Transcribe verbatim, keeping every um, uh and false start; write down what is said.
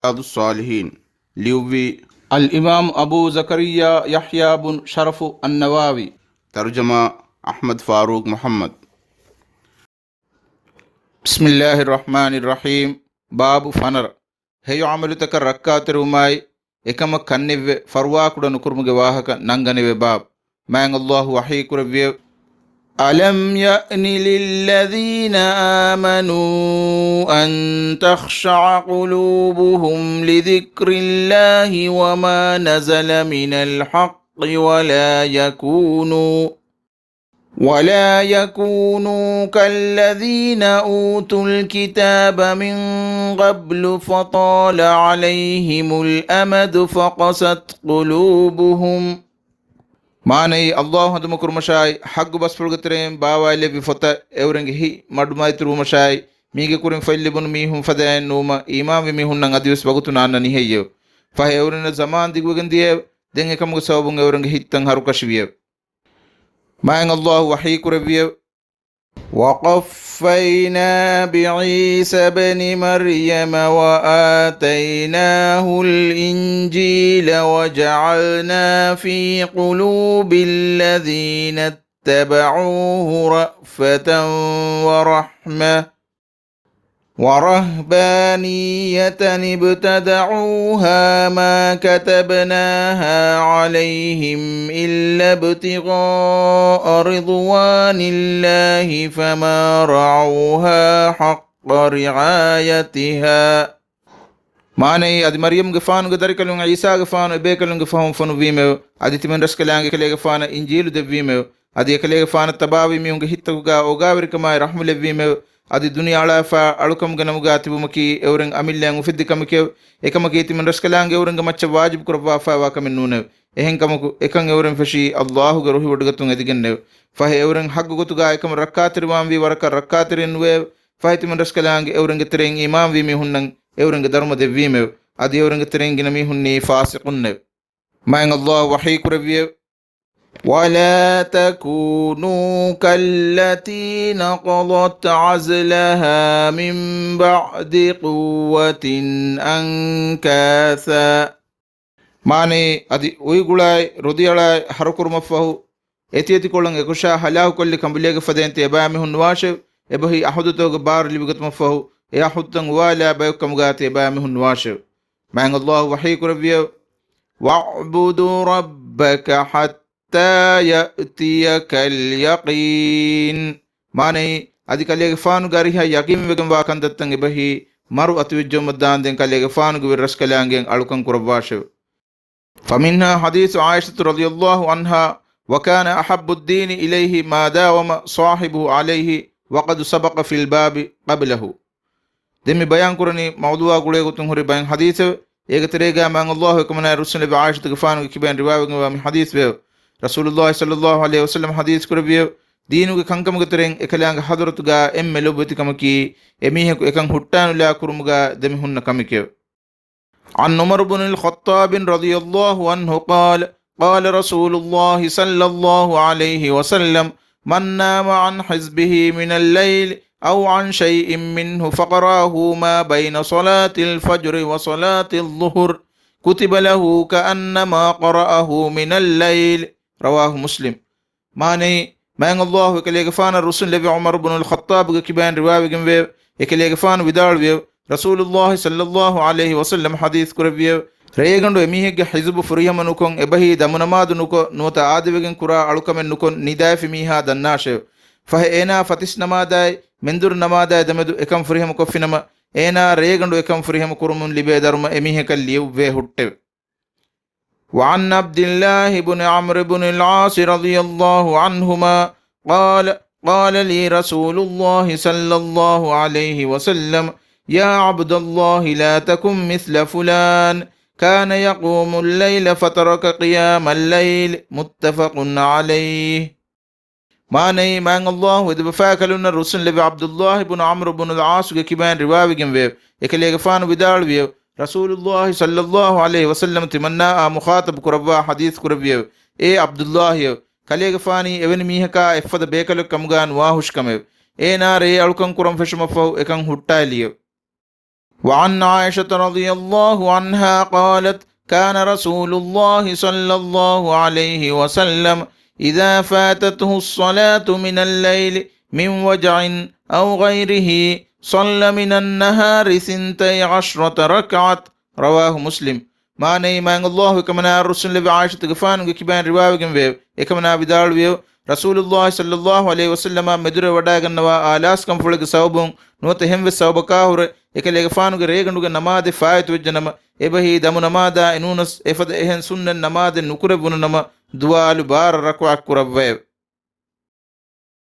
ރިޔާޟުއްޞާލިޙީން. ލިޔުއްވީ އަލްއިމާމު އަބޫ ޒަކަރިއްޔާ ޔަޙްޔާ ބުން ޝަރަފު އައްނަވަވީ. ތަރުޖަމާ އަޙްމަދު ފާރޫޤް މުޙައްމަދު. ބިސްމިއްލާހިއްރަޙްމާނިއްރަޙީމް. ބާބު ފަނަރަ. ހެޔޮ ޢަމަލުތަކަށް ރައްކާތެރިވުމާއި، އެކަމަށް ކަންނެއްވެ، ފަރުވާކުޑަ ނުކުރުމުގެ ވާހަކަ ނަންގަނެވޭ ބާބު. މާތް ﷲ ވަޙީކުރެއްވިއެވެ. أَلَمْ يَأْنِ لِلَّذِينَ آمَنُوا أَن تَخْشَعَ قُلُوبُهُمْ لِذِكْرِ اللَّهِ وَمَا نَزَلَ مِنَ الْحَقِّ وَلَا يَكُونُوا وَلَا يَكُونُوا كَالَّذِينَ أُوتُوا الْكِتَابَ مِن قَبْلُ فَطَالَ عَلَيْهِمُ الْأَمَدُ فَقَسَتْ قُلُوبُهُمْ. މާނައީ، ﷲ ހަނދުމަކުރުމަށާއި، ޙައްޤު ބަސްފުޅުގެ ތެރެއިން ބާވާލެއްވި ފޮތަށް އެއުރެންގެ ހިތް މަޑުމައިތިރިވުމަށާއި، މީގެ ކުރިން ފޮތް ލިބުނު މީހުން ފަދައިން ނުވުމަށް އީމާންވި މީހުންނަށް އަދިވެސް ވަގުތު ނާންނަނީ ހެއްޔެވެ؟ ފަހެ އެއުރެންނަށް ޒަމާން ދިގުވެގެން ދިޔައެވެ. ދެން އެކަމުގެ ސަބަބުން އެއުރެންގެ ހިތްތައް ހަރުކަށިވިއެވެ. މާތް ﷲ ވަޙީކުރެއްވިއެވެ. وَقَفَّيْنَا بِعِيسَى ابْنِ مَرْيَمَ وَآتَيْنَاهُ الْإِنْجِيلَ وَجَعَلْنَا فِي قُلُوبِ الَّذِينَ اتَّبَعُوهُ رَأْفَةً وَرَحْمَةً وَرَهْبَانِيَّةً ابْتَدَعُوهَا مَا كَتَبْنَاهَا عَلَيْهِمْ إِلَّا ابْتِغَاءَ رِضْوَانِ اللَّهِ فَمَا رَعَوْهَا حَقَّ رِعَايَتِهَا. މާނައީ، އަދި މަރްޔަމްގެފާނުގެ ދަރިކަލުން ޢީސާގެފާނު އެބޭކަލުންގެ ފަހުން ފޮނުއްވީމެވެ. އަދި ތިމަން ރަސްކަލާނގެ އެކަލޭގެފާނަށް އިންޖީލު ދެއްވީމެވެ. އަދި އެކަލޭގެފާނަށް ތަބާވި މީހުންގެ ހިތްތަކުގާ އޯގާވެރިކަމާއި ރަޙްމު ލެއްވީމެވެ. އަދި ދުނިޔެ އަޅާފާ އަޅުކަމުގެ ނަމުގާ ތިބުމަކީ އެއުރެން އަމިއްލައަށް އުފެއްދި ކަމެކެވެ. އެކަމަކީ ތިމަން ރަސްކަލާނގެ އެއުރެންގެ މައްޗަށް ވާޖިބު ކުރައްވާފާވާ ކަމެއް ނޫނެވެ. އެހެންކަމަކު، އެކަން އެއުރެން ފެށީ ﷲ ގެ ރުހިވޮޑިގަތުން އެދިގެންނެވެ. ފަހެ އެއުރެން ޙައްޤު ގޮތުގާ އެކަމަށް ރައްކާތެރިވާންވީ ވަރަކަށް ރައްކާތެރިއެއް ނުވެއެވެ. ފަހެ ތިމަން ރަސްކަލާނގެ އެއުރެންގެ ތެރެއިން އީމާންވީ މީހުންނަށް އެއުރެންގެ ދަރުމަ ދެއްވީމެވެ. އަދި އެއުރެންގެ ތެރެއިން ގިނަ މީހުންނީ ފާސިޤުންނެވެ. މާތް ﷲ ވަޙީކުރެއްވިއެވެ. وَلَا تَكُونُوا كَالَّتِي نَقَضَتْ غَزْلَهَا مِنْ بَعْدِ قُوَّةٍ أَنْكَاثًا. މާނައީ، އަދި އުއިގުޅާއި ރޮދިއަޅާއި ހަރުކުރުމަށްފަހު، އެތިއެތިކޮޅުން އެކުށާ ހަލާކުކޮށްލި ކަނބުލޭގެ ފަދައިން ތިޔަބައިމީހުން ނުވާށެވެ. އެބަހީ އަހުދުތަކުގެ ބާރު ލިބިގަތުމަށްފަހު، އެ އަހުދުތައް އުވާލާ ބަޔަކު ކަމުގާ ތިޔަބައިމީހުން ނުވާށެވެ. މާތް ﷲ ވަޙީކުރެއްވިއެވެ. وَاعْبُدُ رَبَّكَ حَتَّى يَأْتِيَكَ الْيَقِينُ. މާނައީ، އަދި ކަލޭގެފާނުގެ އަރިހަށް ޔަޤީންވެގެންވާ ކަންތައްތައް އެބަހީ މަރު އަތުވެއްޖައުމަށްދާންދެން ކަލޭގެފާނުގެ ވެރިރަސްކަލާނގެއަށް އަޅުކަން ކުރައްވާށެވެ. فمنها حديث عائشة رضي الله عنها، وكان أحب الدين إليه ما داوم صاحبه عليه، وقد سبق في الباب قبله. ދެން މި ބަޔާން ކުރަނީ މައުޟޫޢާ ގުޅޭ ގޮތުން ހުރި ބައެއް ޙަދީޘެވެ. އޭގެ ތެރޭގާ މާތް ﷲ އެކަމަނާއަށް ރުއްސުންލެއްވި ޢާއިޝަތުގެފާނުގެ ކިބައިން ރިވާވެގެންވާ މި ޙަދީޘެވެ. ރަސޫލުﷲ ޞައްލަﷲ ޢަލައިހި ވަސައްލަމަ ޙަދީޘް ކުރެއްވިއެވެ. ދީނުގެ ކަންކަމުގެ ތެރެއިން އެކަލާނގެ ޙަޟްރަތުގާ އެންމެ ލޮބުވެތި ކަމަކީ، އެމީހަކު އެކަން ހުއްޓާނުލާ ކުރުމުގާ ދެމި ހުންނަ ކަމެކެވެ. عن عمر بن الخطاب رضي الله عنه قال، قال رسول الله صلى الله عليه وسلم، من نام عن حزبه من الليل أو عن شيء منه فقرأه ما بين صلاة الفجر وصلاة الظهر كتب له كأنما قرأه من الليل. رواه مسلم. މާނައީ، މާތް ﷲ އެކަލޭގެފާނަށް ރުއްސުންލެއްވި ޢުމަރު ބުނުލް ޚައްޠާބުގެ ކިބައިން ރިވާވެގެންވެއެވެ. އެކަލޭގެފާނު ވިދާޅުވިއެވެ. ރަސޫލުﷲ ޞައްލަﷲ ޢަލައިހި ވަސައްލަމަ ޙަދީޘް ކުރެއްވިއެވެ. ރޭގަނޑު އެމީހެއްގެ ޙިޒުބު ފުރިހަމަ ނުކޮށް، އެބަހީ ދަމުނަމާދު ނުކޮށް، ނުވަތަ އާދަވެގެން ކުރާ އަޅުކަމެއް ނުކޮށް، ނިދައިފި މީހާ ދަންނާށެވެ. ފަހެ އޭނާ ފަތިސް ނަމާދާއި މެންދުރު ނަމާދާއި ދެމެދު އެކަން ފުރިހަމަ ކޮށްފިނަމަ، އޭނާ ރޭގަނޑު އެކަން ފުރިހަމަ ކުރުމުން ލިބޭ ދަރުމަ އެމީހަކަށް ލިޔުއްވޭ ހުއްޓެވެ. وعن عبد الله بن عمرو بن العاص رضي الله عنهما قال، قال لي رسول الله صلى الله عليه وسلم، يا عبد الله، لا تكن مثل فلان، كان يقوم الليل فترك قيام الليل، متفق عليه. މާނައީ، މާތް ﷲ އެދެބަފާކަލުންނަށް ރުއްސުންލެއްވި ޢަބްދުﷲ ބުނު ޢަމްރު ބުނުލް ޢާޞުގެ ކިބައިން ރިވާވެގެންވެއެވެ. އެކަލޭގެފާނު ވިދާޅުވިއެވެ. ރަސޫލުﷲ ޞައްލަﷲ ޢަލައިހި ވަސައްލަމަ ތިމަންނާއާ މުޚާޠަބު ކުރައްވާ ޙަދީޘް ކުރެއްވިއެވެ. އޭ ޢަބްދުﷲއެވެ. ކަލޭގެފާނީ އެވެނި މީހަކާ އެއްފަދަ ބޭކަލެއް ކަމުގާ ނުވާހުށިކަމެވެ. އޭނާ ރޭ އަޅުކަން ކުރަން ފެށުމަށްފަހު އެކަން ހުއްޓާލިއެވެ. وعن عائشة رضي الله عنها قالت: كان رسول الله صلى الله عليه وسلم إذا فاتته الصلاة من الليل من وجع أو غيره صلى من النهار ثنتي عشرة ركعة. رواه مسلم. މާނައީ، މާތް ﷲ އެކަމަނާއަށް ރުއްސުންލެއްވި ޢާއިޝަތުގެފާނުގެ ކިބައިން ރިވާވެގެން ވެއެވެ. އެކަމަނާ ވިދާޅުވިއެވެ. ރަސޫލުﷲ ޞައްލަﷲ ޢަލައިހި ވަސައްލަމާ މެދުވެރިވެވަޑައިގަންނަވާ އާލާސްކަންފުޅެއްގެ ސަބަބުން ނުވަތަ އެހެންވެސް ސަބަބަކާ ހުރެ، އެކަލޭގެފާނުގެ ރޭގަނޑުގެ ނަމާދެއް ފާއިތުވެއްޖެނަމަ، އެބަހީ ދަމު ނަމާދާ އެނޫނަސް އެފަދަ އެހެން ސުންނަތް ނަމާދެއް ނުކުރެއްވުނުނަމަ، ދުވާލު ބާރަ ރަކުޢަތް ކުރައްވައެވެ.